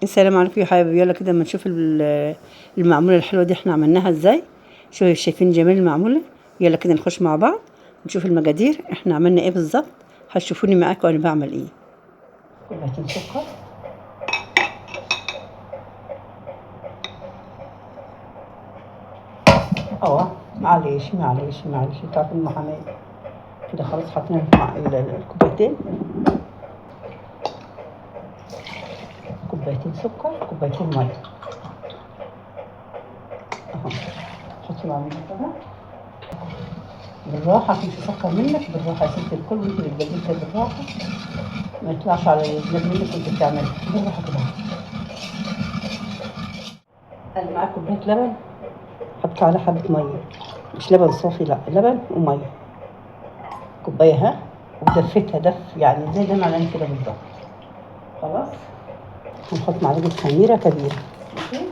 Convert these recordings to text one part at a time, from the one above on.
السلام عليكم يا حبايبي. يلا كده اما نشوف المعموله الحلوة دي احنا عملناها ازاي. شوفوا شايفين جمال المعموله. يلا كده نخش مع بعض نشوف المقادير احنا عملنا ايه بالظبط. هتشوفوني معاكم وانا بعمل ايه. كوبايتين سكر، معلش معلش معلش بتاعت المحاماة كده. خلاص حطينا الكوبايتين، كوبايتين سكر، كوبايتين مية اهو. حطي معاهم كده بالراحة عشان مش يسكر منك، بالراحة يا ست الكل وانت بتبدلي كده بالراحة، ما يطلعش على الجنب منك وانت بتعملي بالراحة كده. انا معاك كوباية لبن، حطيت عليها حبه مية، مش لبن صافي، لا لبن ومية، كوباية ها، ودفيتها دف يعني زي ده معلقه كده بالظبط. خلاص هنحط معلقه خميره كبيرة، ماشي.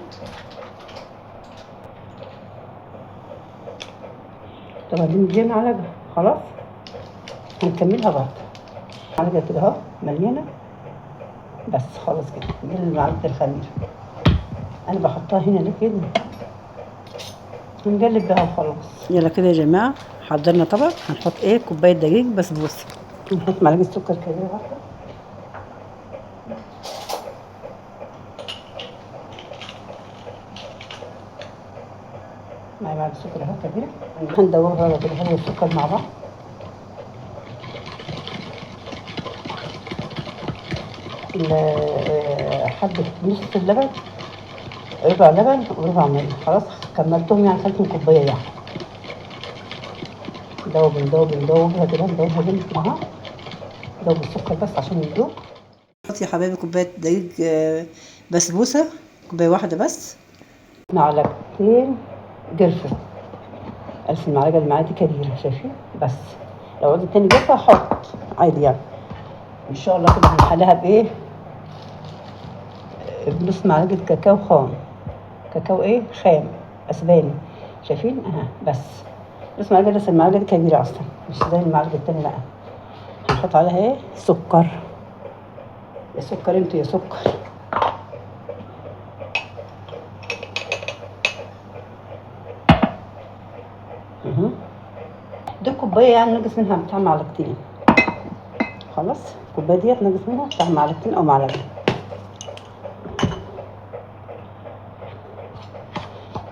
طبعا دي معلقه، خلاص هنكملها برضه معلقه كده اهو مليانة بس. خلاص كده دي معلقه الخميره انا بحطها هنا ليه كده، هنقلب بها وخلاص. يلا كده يا جماعة حضرنا طبق. هنحط ايه؟ كوباية دقيق بسبوسه، نحط معلقه سكر كبيرة واحدة، معايا معلقه سكر اهو كبيرة، هندوبها كده هو والسكر مع بعض. حبه نص اللبن، ربع لبن وربع مية. خلاص كملتهم يعني، خليتهم كوباية يعني. ندوب ندوب ندوبها كده، ندوبها جامد كده اهو، ندوب السكر بس عشان يدوب. حط يا حبايبي كوباية دقيق بسبوسه، كوباية واحدة بس، معلقتين قرفه، الف المعلقة اللي معايا دي كبيرة شايفين، بس لو عاوزه تاني قرفه هحط عادي يعني. ان شاء الله كده هنحلها بايه؟ بنص معلقه كاكاو خام، كاكاو ايه؟ خام اسباني، شايفين اها. بس نص معلقه، بس المعلقة دي كبيرة اصلا مش زي المعلقة التانية. لا هنحط عليها ايه؟ سكر. يا سكر انتوا يا سكر. دي كوباية يعني ناقص منها بتاع معلقتين. خلاص الكوباية ديت ناقص منها بتاع معلقتين او معلقه.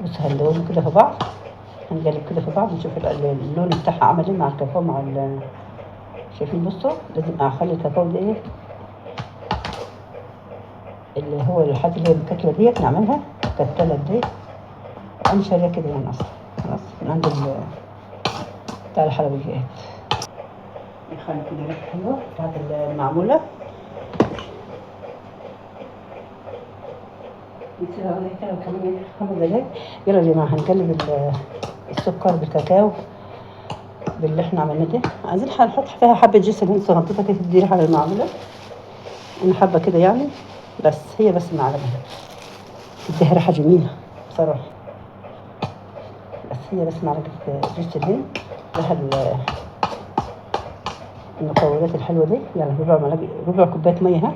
بص هندوبهم كده في بعض، هنقلب كده في بعض، نشوف اللون بتاعها عمل ايه مع الكاكاو مع شايفين؟ بصوا لازم اخلي الكاكاو ده ايه اللي هو الحاجة اللي هي الكتلة ديت نعملها كتلة دي. انا شاريه كده يعني اصلا. خلاص من عند بتاع الحلويات. نخلي كده ريحه حلوة بتاعت المعموله. نسيبها كده كمان 5 دقايق. يلا يا جماعة هنقلب السكر بالكاكاو باللي احنا عملناه ده. عايزين هنحط فيها حبه جوز الهند صغنطوطه كده تدي ريحه للمعموله. انا حابة كده يعني، بس هي بس معلقه تديها ريحه جميلة بصراحة. بس هي بس معلقه جوز الهند لها المكونات الحلوة دي. يلا ربع معلقه، ربع كوباية مية ها،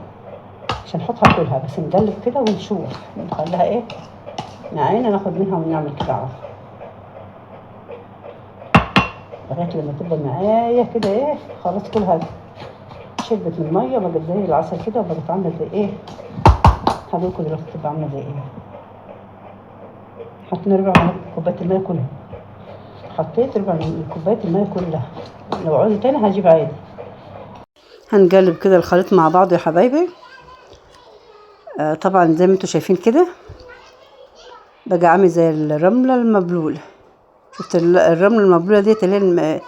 عشان نحطها كلها. بس نقلب كده ونشوف نخليها ايه معانا، ناخد منها ونعمل كده على لغاية لما تبقى معايا كده ايه. خلاص كلها شربت من المية، بقت زي العسل كده، وبقت عامله زي ايه. هقولكوا دلوقتي تبقى عامله زي ايه. حطينا ربع كوباية المية كلها، حطيت ربع كوباية المية كلها. لو عاوزه تاني هجيب عادي. هنقلب كده الخليط مع بعض يا حبايبي. طبعا زي ما انتوا شايفين كده بقى عامل زي الرملة المبلوله. شفت الرملة المبلوله ديت اللي هي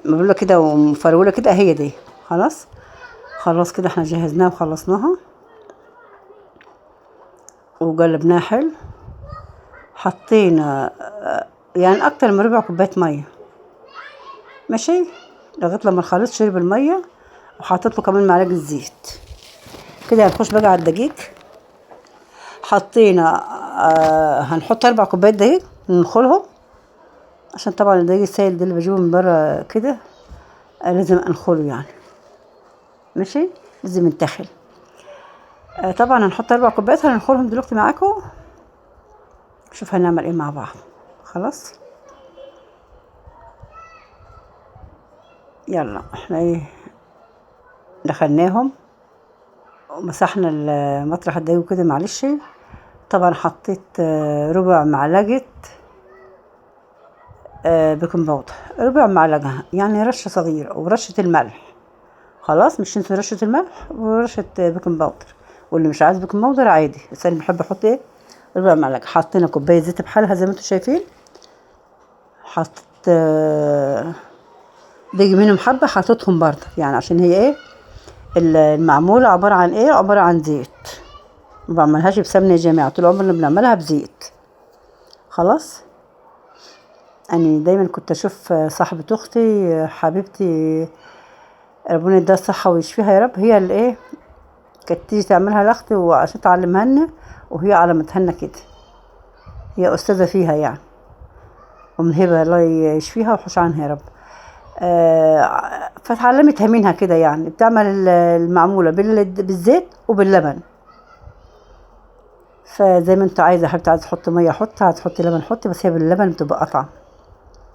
مبلوله كده ومفروله كده، هي دي. خلاص خلاص كده احنا جهزناها وخلصناها وقلبناها حلو. حطينا يعني اكتر من ربع كوباية مية، ماشي، لغاية لما الخليط شرب المية. وحطيت له كمان معلقه زيت كده. هنخش بقى على الدقيق. حطينا هنحط 4 كوبايات دقيق ننخلهم، عشان طبعا الدقيق السائل ده اللي بجيبه من بره كده لازم انخله يعني، ماشي، لازم ينتخل. طبعا هنحط 4 كوبايات، هننخلهم دلوقتي معاكم، شوف هنعمل ايه مع بعض. خلاص يلا احنا ايه دخلناهم ومسحنا المطرح الدقيق كده معلش. طبعا حطيت ربع معلقة baking powder، ربع معلقة يعني رشة صغيرة، ورشة الملح. خلاص مش تنسوا رشة الملح ورشة baking powder، واللي مش عايز baking powder عادي، بس انا بحب احط ايه ربع معلقة. حطينا كوباية زيت بحالها زي ما انتم شايفين، حطيت بيجي منهم حبة حطيتهم برضه يعني عشان هي ايه المعمولة عبارة عن ايه، عبارة عن زيت، ما بعملهاش بسمنة يا جماعة، طول عمرنا بنعملها بزيت. خلاص انا دايما كنت اشوف صاحبة اختي حبيبتي ربنا يديها الصحة ويشفيها يا رب، هي اللي ايه كانت تيجي تعملها لاختي وعشان تعلمها لنا، وهي علمتها لنا كده، هي استاذة فيها يعني، ام هبة الله يشفيها ويحوش عنها يا رب. فتعلمتها منها كده يعني، بتعمل المعمولة بالزيت وباللبن، فزي ما انت عايزة حبيبتي، عايزة تحط مية حط، عايزة تحطي لبن حطي، بس هي باللبن بتبقى اطعم.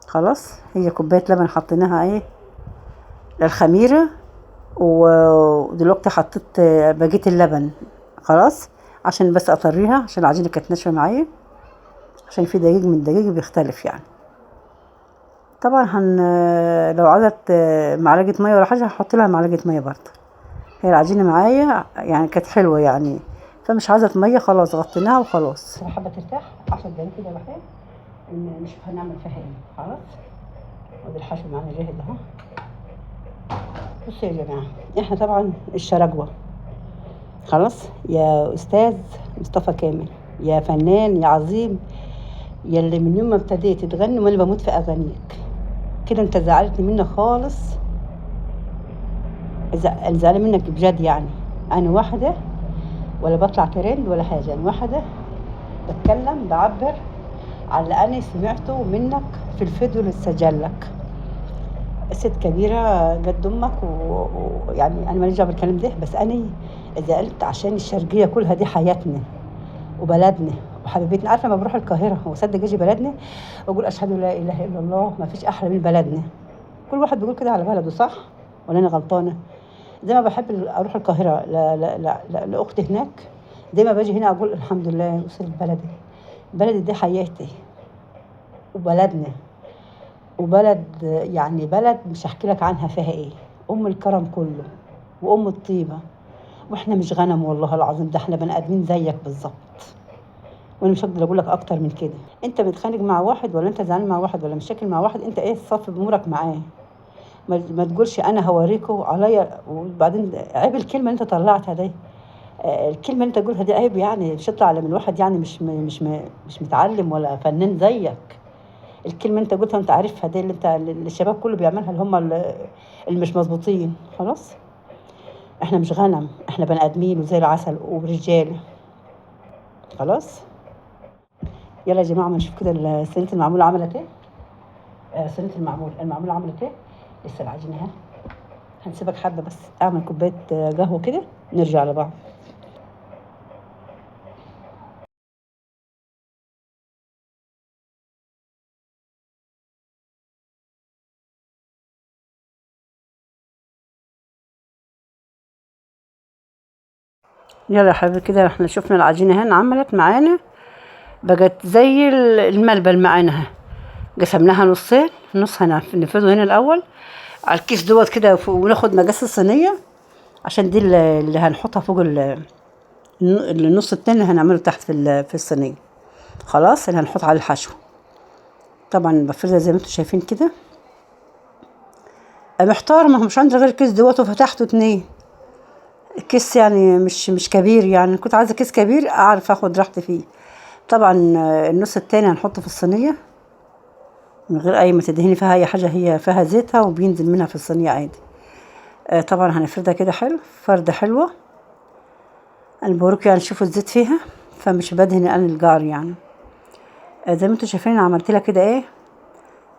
خلاص هي كوباية لبن حطيناها ايه للخميرة، ودلوقتي حطيت بقية اللبن. خلاص عشان بس اطريها، عشان العجينة كانت ناشفة معايا، عشان في دقيق من دقيق بيختلف يعني. طبعا لو عايزة معلقة مية ولا حاجة هحط لها معلقة مية برضه، هي العجينة معايا يعني كانت حلوة يعني، فمش عايزة مية، خلاص غطيناها وخلاص. حابة ترتاح 10 دقايق كده ولا حاجة، نشوف هنعمل فيها ايه. خلاص وادي الحشو معانا جاهز اهو. بصوا يا جماعة احنا طبعا الشراجوة. خلاص يا استاذ مصطفى كامل، يا فنان يا عظيم، يا اللي من يوم ما ابتديت تغني وانا بموت في اغانيك كده، انت زعلتني منك خالص، زعلانة منك بجد يعني. انا واحدة ولا بطلع ترند ولا حاجة، انا واحدة بتكلم بعبر على اللي انا سمعته منك في الفيديو اللي اتسجل لك. ست كبيرة قد امك ويعني انا ماليش دعوه بالكلام ده، بس انا زعلت عشان الشرقية كلها دي حياتنا وبلدنا وحبيبتنا. عارفه لما بروح القاهرة وصدق اجي بلدنا واقول اشهد لا اله الا الله، ما فيش احلى من بلدنا. كل واحد بيقول كده على بلده، صح ولا انا غلطانة؟ زي ما بحب اروح القاهرة لا لا لا لا لاختي هناك، زي ما باجي هنا اقول الحمد لله وصلت بلدي. بلدي دي حياتي وبلدنا، وبلد يعني بلد مش هحكي لك عنها فيها ايه، ام الكرم كله وام الطيبة، واحنا مش غنم والله العظيم، ده احنا بني ادمين زيك بالظبط. وانا مش هقدر اقول لك اكتر من كده. انت متخانق مع واحد ولا انت زعلان مع واحد ولا مشاكل مع واحد، انت ايه الصف بامورك معاه، ما تقولش انا هوريكوا عليا. وبعدين عيب الكلمة اللي انت طلعتها دي، الكلمة اللي انت تقولها دي عيب يعني، مش تطلع من واحد يعني مش متعلم ولا فنان زيك. الكلمة اللي انت قلتها انت عارفها دي، اللي انت اللي الشباب كله بيعملها، اللي هم اللي مش مظبوطين. خلاص احنا مش غنم، احنا بني ادمين وزي العسل ورجاله. خلاص يلا يا جماعة ما نشوف كده صينية المعمول عملت ايه. صينية المعمول عملت ايه. لسه العجينة اهي، هنسيبك حبه بس اعمل كوباية قهوة كده نرجع لبعض. يلا يا حبيبي كده احنا شفنا العجينة هنا عملت معانا، بقت زي الملبن معانا. قسمناها نصين، نص هنفرده هنا الاول على الكيس دوت كده، وناخد مقاس الصينية عشان دي اللي هنحطها فوق النص التاني اللي هنعمله تحت في الصينية. خلاص اللي هنحط على الحشو. طبعا بفردها زي ما انتم شايفين كده. محتار، ما هو مش عندي غير الكيس دوت، وفتحته 2 الكيس يعني مش كبير يعني، كنت عايزه كيس كبير اعرف اخد راحتي فيه. طبعا النص التاني هنحطه في الصينية من غير اي ما تدهني فيها اي حاجة، هي فيها زيتها وبينزل منها في الصينية عادي. طبعا هنفردها كده حلو، فرده حلوة. انا بوريكم يعني شوفوا الزيت فيها، فمش بدهن انا الجار يعني. زي ما انتم شايفين عملت لها كده ايه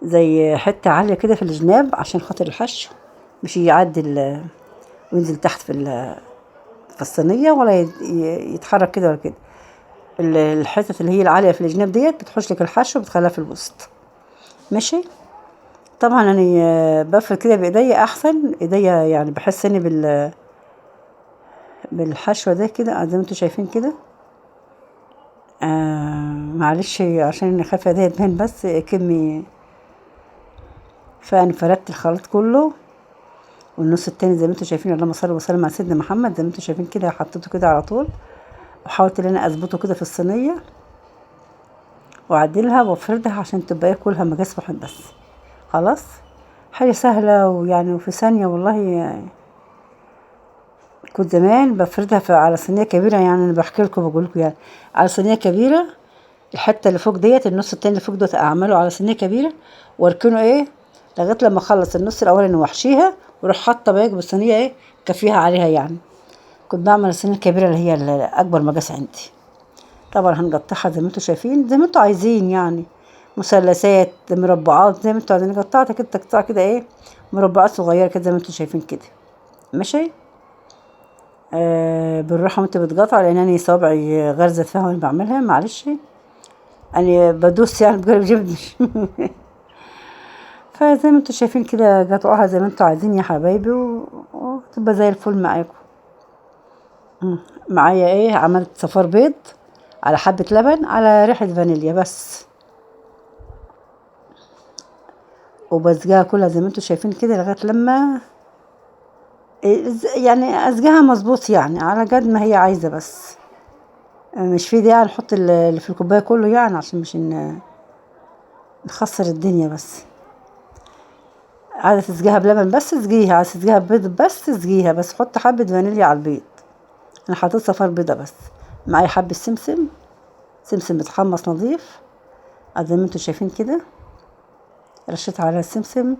زي حتة عالية كده في الجناب عشان خاطر الحشو مش يعدي وينزل تحت في في الصينية ولا يتحرك كده ولا كده. الحتت اللي هي العالية في الجناب ديت بتحوش لك الحشو وبتخليها في الوسط. ماشي. طبعا انا بفرد كده بايديا احسن، ايديا يعني بحس اني بالحشوه ده كده زي ما انتوا شايفين كده. معلش عشان انا خايفة ايديا تبان بس كمي. فانا فردت الخليط كله، والنص التاني زي ما انتوا شايفين، اللهم صل وسلم على سيدنا محمد، زي ما انتوا شايفين كده حطيته كده على طول، وحاولت ان انا اظبطه كده في الصينية واعدلها وافردها عشان تبقى كلها مقاس واحد بس. خلاص، حاجة سهلة ويعني وفي ثانية والله. يعني كنت زمان بفردها على صينية كبيرة، يعني انا بحكي لكم بقول لكم يعني على صينية كبيرة، الحتة اللي فوق ديت النص التاني اللي فوق دوت اعمله على صينية كبيرة واركنه ايه لغاية لما اخلص النص الاولاني واحشيها، واروح حاطه باقي بالصينيه ايه كفيها عليها. يعني كنت بعمل الصينية الكبيرة اللي هي اكبر مقاس عندي. طبعا هنقطعها زي ما انتوا شايفين، زي ما انتوا عايزين، يعني مثلثات مربعات زي ما انتوا عايزين. قطعتها كده تقطع كده ايه مربعات صغيرة كده زي ما انتوا شايفين كده. ماشي. بالراحة وانت بتقطع، لان انا صابعي غرزت فيها وانا بعملها، معلش انا بدوس يعني بقلب جبن. فزي ما انتوا شايفين كده قطعوها زي ما انتوا عايزين يا حبايبي، وتبقى زي الفل معاكم. معايا ايه، عملت صفار بيض على حبة لبن على ريحة فانيليا بس، وبزجها كلها زي ما انتوا شايفين كده لغاية لما يعني ازجها مظبوط، يعني على قد ما هي عايزة، بس مش في داعي نحط اللي في الكوباية كله، يعني عشان مش نخسر الدنيا. بس عايزة تسقيها بلبن بس اسقيها، عايزة تسقيها ببيض بس اسقيها، بس حط حبة فانيليا على البيض. انا حطيت صفار بيضة بس. معايا حبة سمسم، سمسم متحمص نظيف زي ما انتوا شايفين كده، رشيت على السمسم.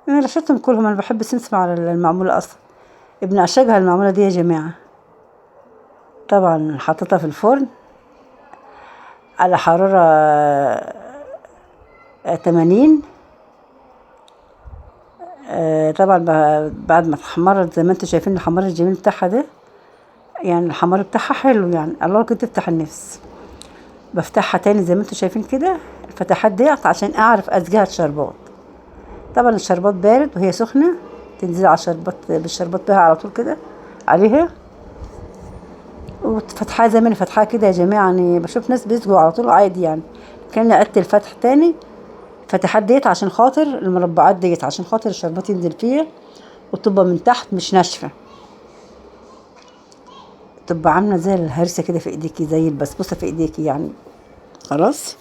انا رشيتهم كلهم، انا بحب السمسم على المعمولة اصلا، ابن عشاقها المعمولة دي يا جماعة. طبعا حطيتها في الفرن على حرارة 80. طبعا بعد ما اتحمرت زي ما انتوا شايفين الحمار الجميل بتاعها ده، يعني الحمار بتاعها حلو، يعني الله كنت تفتح النفس. بفتحها تاني زي ما انتوا شايفين كده الفتحات ديت عشان اعرف اسقيها الشربات. طبعا الشربات بارد وهي سخنة، تنزل على الشربات بالشربات بها على طول كده عليها، وفتحها زي ما انا فاتحاها كده يا جماعة. يعني بشوف ناس بيسقوا على طول عادي، يعني كان عدت الفتح تاني فتحات ديت عشان خاطر المربعات ديت، عشان خاطر الشربات ينزل فيها وتبقى من تحت مش ناشفة، تبقى عامله زي الهرسه كده في ايديكي، زي البسبوسه في ايديكي يعني. خلاص.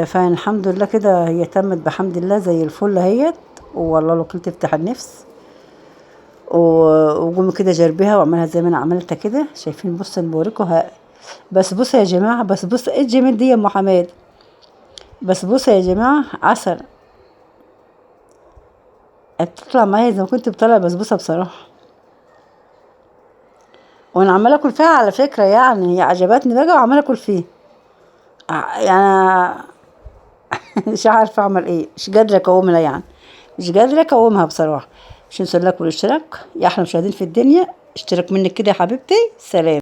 فالحمد لله كده هي تمت بحمد الله زي الفل اهيت، والله لو كنت تفتح النفس. وقومي كده جربيها واعملها زي ما انا عملتها كده. شايفين؟ بصوا بوريكم بسبوسه يا جماعة، بسبوسه ايه الجميل دي يا ام حماد، بسبوسه يا جماعة عسل، بتطلع معايا زي ما كنت بطلع بسبوسه بصراحة، وانا عماله اكل فيها على فكرة، يعني هي عجبتني بقى وعماله اكل فيها، يعني مش عارفه اعمل ايه، مش قادرة اقومها، يعني مش قادرة اقومها بصراحة. مش تنسوا اللايك والاشتراك يا احلى مشاهدين في الدنيا، اشتراك منك كده يا حبيبتي. سلام.